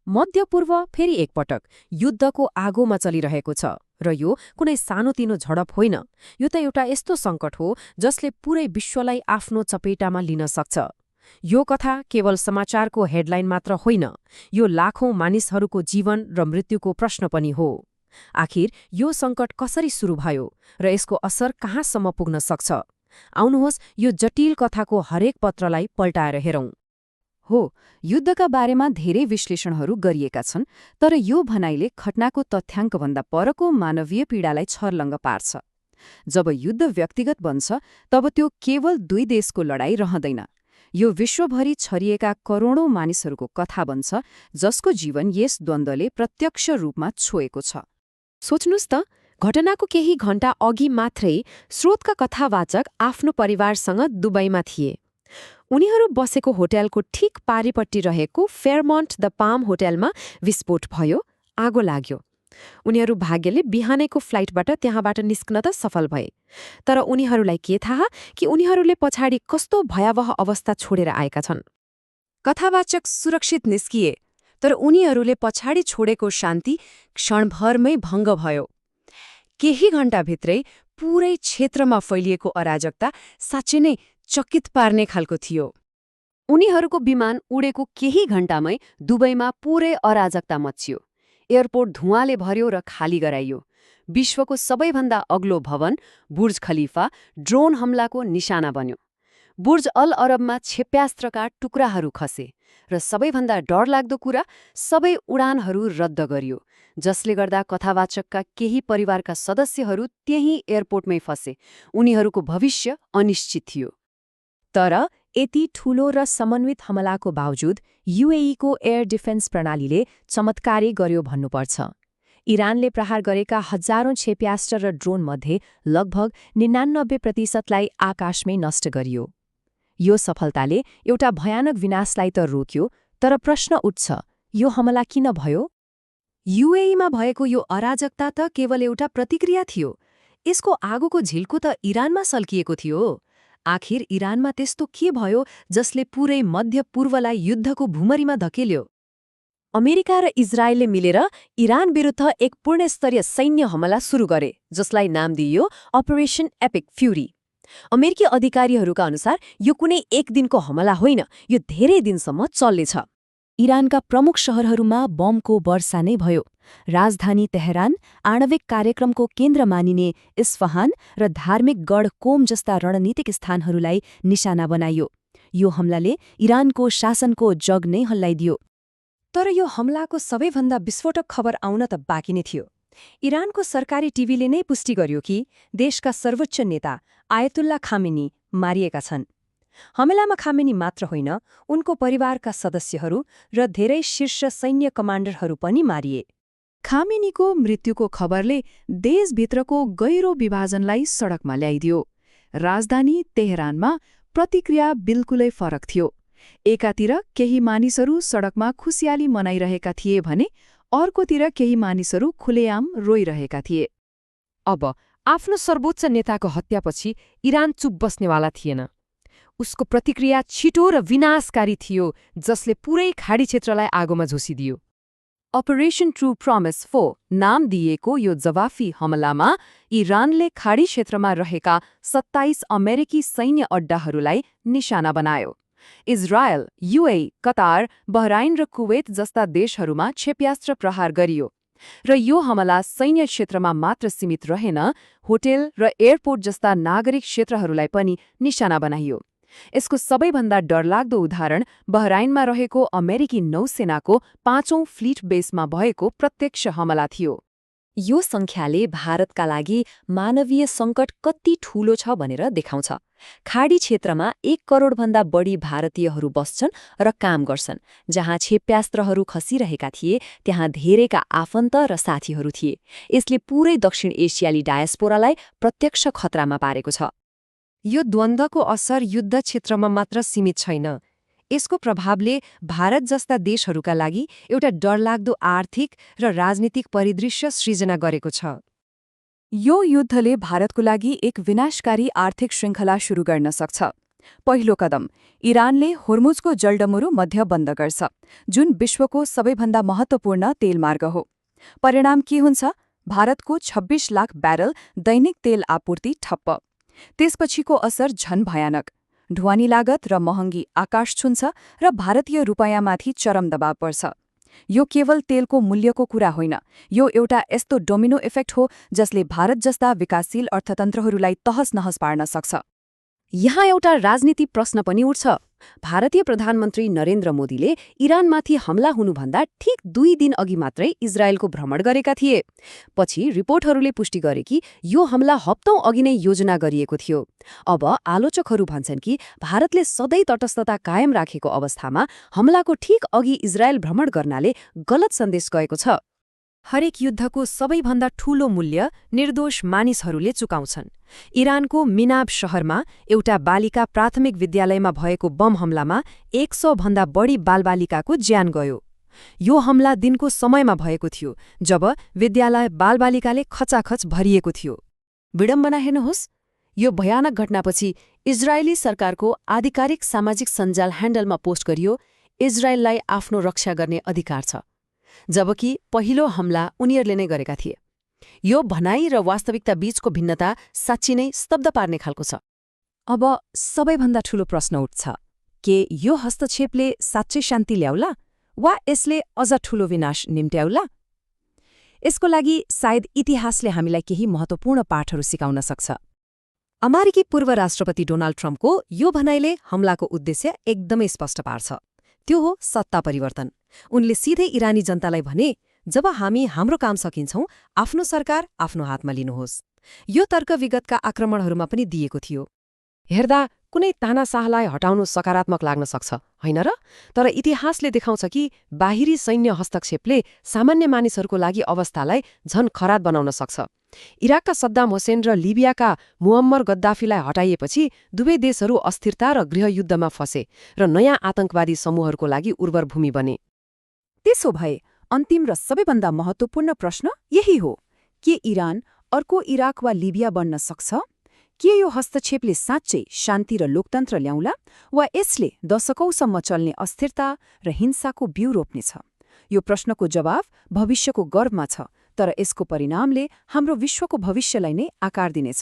मध्यपूर्व फेरि एकपटक युद्धको आगोमा चलिरहेको छ र यो कुनै सानोतिनो झडप होइन। यो त एउटा यस्तो सङ्कट हो जसले पुरै विश्वलाई आफ्नो चपेटामा लिन सक्छ। यो कथा केवल समाचारको हेडलाइन मात्र होइन, यो लाखौं मानिसहरूको जीवन र मृत्युको प्रश्न पनि हो। आखिर यो सङ्कट कसरी सुरु भयो र यसको असर कहाँसम्म पुग्न सक्छ? आउनुहोस् यो जटिल कथाको हरेक पत्रलाई पल्टाएर हेरौं। हो, युद्धका बारेमा धेरै विश्लेषणहरू गरिएका छन्, तर यो भनाइले घटनाको तथ्याङ्कभन्दा परको मानवीय पीडालाई छर्लङ्ग पार्छ। जब युद्ध व्यक्तिगत बन्छ, तब त्यो केवल दुई देशको लडाईँ रहँदैन। यो विश्वभरि छरिएका करोडौं मानिसहरूको कथा बन्छ, जसको जीवन यस द्वन्द्वले प्रत्यक्ष रूपमा छोएको छ। सोच्नुस् त, घटनाको केही घण्टा अघि मात्रै स्रोतका कथावाचक आफ्नो परिवारसँग दुबईमा थिए। उनीहरू बसेको होटलको ठिक पारिपट्टि रहेको फेयरमन्ट द पाम होटलमा विस्फोट भयो, आगो लाग्यो। उनीहरू भाग्यले बिहानैको फ्लाइटबाट त्यहाँबाट निस्कन त सफल भए, तर उनीहरूलाई के थाहा कि उनीहरूले पछाडि कस्तो भयावह अवस्था छोडेर आएका छन्। कथावाचक सुरक्षित निस्किए, तर उनीहरूले पछाडि छोडेको शान्ति क्षणभरमै भङ्ग भयो। केही घण्टाभित्रै पुरै क्षेत्रमा फैलिएको अराजकता साँच्चै नै चकित पार्ने खालको थियो। उनीहरूको विमान उडेको केही घण्टामै दुबईमा पुरै अराजकता मच्चियो। एयरपोर्ट धुवाँले भर्यो र खाली गराइयो। विश्वको सबैभन्दा अग्लो भवन बुर्ज खलिफा ड्रोन हमलाको निशाना बन्यो। बुर्ज अल अरबमा क्षेप्यास्त्रका टुक्राहरू खसे र सबैभन्दा डरलाग्दो कुरा, सबै उडानहरू रद्द गरियो, जसले गर्दा कथावाचकका केही परिवारका सदस्यहरू त्यही एयरपोर्टमै फसे। उनीहरूको भविष्य अनिश्चित थियो। तर यति ठूलो र समन्वित हमलाको बावजुद युएईको एयर डिफेन्स प्रणालीले चमत्कारी गर्यो भन्नुपर्छ। इरानले प्रहार गरेका हजारौं क्षेप्यास्त्र र ड्रोनमध्ये लगभग 99% आकाशमै नष्ट गरियो। यो सफलताले एउटा भयानक विनाशलाई त रोक्यो, तर प्रश्न उठ्छ, यो हमला किन भयो? युएईमा भएको यो अराजकता त केवल एउटा प्रतिक्रिया थियो। यसको आगोको झिल्को त इरानमा सल्किएको थियो। आखिर इरानमा त्यस्तो के भयो जसले पुरै मध्य पूर्वलाई युद्धको भुमरीमा धकेल्यो? अमेरिका र इजरायलले मिलेर इरान विरुद्ध एक पूर्णस्तरीय सैन्य हमला सुरु गरे, जसलाई नाम दिइयो अपरेसन एपिक फ्युरी। अमेरिकी अधिकारीहरूका अनुसार यो कुनै एक दिनको हमला होइन, यो धेरै दिनसम्म चल्नेछ। इरानका प्रमुख शहरहरूमा बमको वर्षा नै भयो। राजधानी तेहरान, आणविक कार्यक्रमको केन्द्र मानिने इस्फहान र धार्मिक गढ कोम जस्ता रणनीतिक स्थानहरूलाई निशाना बनाइयो। यो हमलाले इरानको शासनको जग नै हल्लाइदियो। तर यो हमलाको सबैभन्दा विस्फोटक खबर आउन त बाँकी नै थियो। इरानको सरकारी टिभीले नै पुष्टि गर्यो कि देशका सर्वोच्च नेता आयतुल्ला खामेनी मारिएका छन्। हमलामा खामेनी मात्र होइन, उनको परिवारका सदस्यहरू र धेरै शीर्ष सैन्य कमान्डरहरू पनि मारिए। खामेनीको मृत्युको खबरले देशभित्रको गहिरो विभाजनलाई सडकमा ल्याइदियो। राजधानी तेहरानमा प्रतिक्रिया बिल्कुलै फरक थियो। एकातिर केही मानिसहरू सडकमा खुसियाली मनाइरहेका थिए भने अर्कोतिर केही मानिसहरू खुलेआम रोइरहेका थिए। अब आफ्नो सर्वोच्च नेताको हत्यापछि इरान चुप बस्नेवाला थिएन। उसको प्रतिक्रिया छिटो र विनाशकारी थियो, जसले पुरै खाडी क्षेत्रलाई आगोमा झोसिदियो। अपरेसन ट्रू प्रमिस 4 नाम दिएको यो जवाफी हमलामा इरानले खाडी क्षेत्रमा रहेका 27 अमेरिकी सैन्य अड्डाहरूलाई निशाना बनायो। इजरायल, युएई, कतार, बहराइन र कुवेत जस्ता देशहरूमा क्षेप्यास्त्र प्रहार गरियो। र यो हमला सैन्य क्षेत्रमा मात्र सीमित रहेन, होटेल र एयरपोर्ट जस्ता नागरिक क्षेत्रहरूलाई पनि निशाना बनाइयो। यसको सबैभन्दा डरलाग्दो उदाहरण बहराइनमा रहेको अमेरिकी नौसेनाको 5औं फ्लिट बेसमा भएको प्रत्यक्ष हमला थियो। यो सङ्ख्याले भारतका लागि मानवीय सङ्कट कति ठूलो छ भनेर देखाउँछ। खाडी क्षेत्रमा 1 करोडभन्दा बढी भारतीयहरू बस्छन् र काम गर्छन्। जहाँ क्षेप्यास्त्रहरू खसिरहेका थिए, त्यहाँ धेरैका आफन्त र साथीहरू थिए। यसले पुरै दक्षिण एसियाली डायस्पोरालाई प्रत्यक्ष खतरामा पारेको छ। यो द्वन्द्वको असर युद्ध क्षेत्रमा मात्र सीमित छैन। यसको प्रभावले भारत जस्ता देशहरूका लागि एउटा डरलाग्दो आर्थिक र राजनीतिक परिदृश्य सृजना गरेको छ। यो युद्धले भारतको लागि एक विनाशकारी आर्थिक श्रृङ्खला सुरु गर्न सक्छ। पहिलो कदम, इरानले होर्मुजको जलडमरु मध्य बन्द गर्छ, जुन विश्वको सबैभन्दा महत्त्वपूर्ण तेलमार्ग हो। परिणाम के हुन्छ? भारतको 26 लाख ब्यारल दैनिक तेल आपूर्ति ठप्प। त्यसपछिको असर झन भयानक। ढुवानी लागत र महँगी आकाश छुन्छ र भारतीय रुपैयाँमाथि चरम दबाव पर्छ। यो केवल तेलको मूल्यको कुरा होइन, यो एउटा यस्तो डोमिनो इफेक्ट हो जसले भारत जस्ता विकासशील अर्थतन्त्रहरूलाई तहस नहस पार्न सक्छ। यहाँ एउटा राजनीति प्रश्न पनि उठ्छ। भारतीय प्रधानमन्त्री नरेन्द्र मोदीले इरानमाथि हमला हुनुभन्दा ठिक 2 दिन अघि मात्रै इजरायलको भ्रमण गरेका थिए। पछि रिपोर्टहरूले पुष्टि गरे कि यो हमला हप्तौं अघि नै योजना गरिएको थियो। अब आलोचकहरू भन्छन् कि भारतले सधैँ तटस्थता कायम राखेको अवस्थामा हमलाको ठिक अघि इजरायल भ्रमण गर्नाले गलत सन्देश गएको छ। हरेक युद्धको सबैभन्दा ठूलो मूल्य निर्दोष मानिसहरूले चुकाउँछन्। इरानको मिनाब शहरमा एउटा बालिका प्राथमिक विद्यालयमा भएको बम हमलामा 100 भन्दा बढी बालबालिकाको ज्यान गयो। यो हमला दिनको समयमा भएको थियो, जब विद्यालय बालबालिकाले खचाखच भरिएको थियो। विडम्बना हेर्नुहोस्, यो भयानक घटनापछि इजरायली सरकारको आधिकारिक सामाजिक सञ्जाल ह्यान्डलमा पोस्ट गरियो, इजरायललाई आफ्नो रक्षा गर्ने अधिकार छ, जबकि पहिलो हमला उनीहरूले नै गरेका थिए। यो भनाई र वास्तविकता बीचको भिन्नता साँच्चै नै स्तब्ध पार्ने खालको छ। अब सबैभन्दा ठूलो प्रश्न उठ्छ, के यो हस्तक्षेपले साँच्चै शान्ति ल्याउला वा यसले अझ ठूलो विनाश निम्त्याउला? यसको लागि सायद इतिहासले हामीलाई केही महत्त्वपूर्ण पाठहरू सिकाउन सक्छ। अमेरिकी पूर्व राष्ट्रपति डोनाल्ड ट्रम्पको यो भनाइले हमलाको उद्देश्य एकदमै स्पष्ट पार्छ। त्यो हो सत्ता परिवर्तन। उनले सिधै इरानी जनतालाई भने, जब हामी हाम्रो काम सकिन्छौं, आफ्नो सरकार आफ्नो हातमा लिनुहोस्। यो तर्क विगतका आक्रमणहरूमा पनि दिएको थियो। हेर्दा कुनै तानाशाहलाई हटाउनु सकारात्मक लाग्न सक्छ, होइन र? तर इतिहासले देखाउँछ कि बाहिरी सैन्य हस्तक्षेपले सामान्य मानिसहरूको लागि अवस्थालाई झन खराब बनाउन सक्छ। इराकका सद्दाम हुसेन र लिबियाका मुअम्मर गद्दाफीलाई हटाइएपछि दुवै देशहरू अस्थिरता र गृहयुद्धमा फसे र नयाँ आतंकवादी समूहहरूको लागि उर्वर भूमि बने। त्यसो भए अन्तिम र सबैभन्दा महत्त्वपूर्ण प्रश्न यही हो, के इरान अर्को इराक वा लिबिया बन्न सक्छ? के यो हस्तक्षेपले साँच्चै शान्ति र लोकतन्त्र ल्याउला वा यसले दशकौंसम्म चल्ने अस्थिरता र हिंसाको बिउ रोप्नेछ? यो प्रश्नको जवाफ भविष्यको गर्भमा छ, तर यसको परिणामले हाम्रो विश्वको भविष्यलाई नै आकार दिनेछ।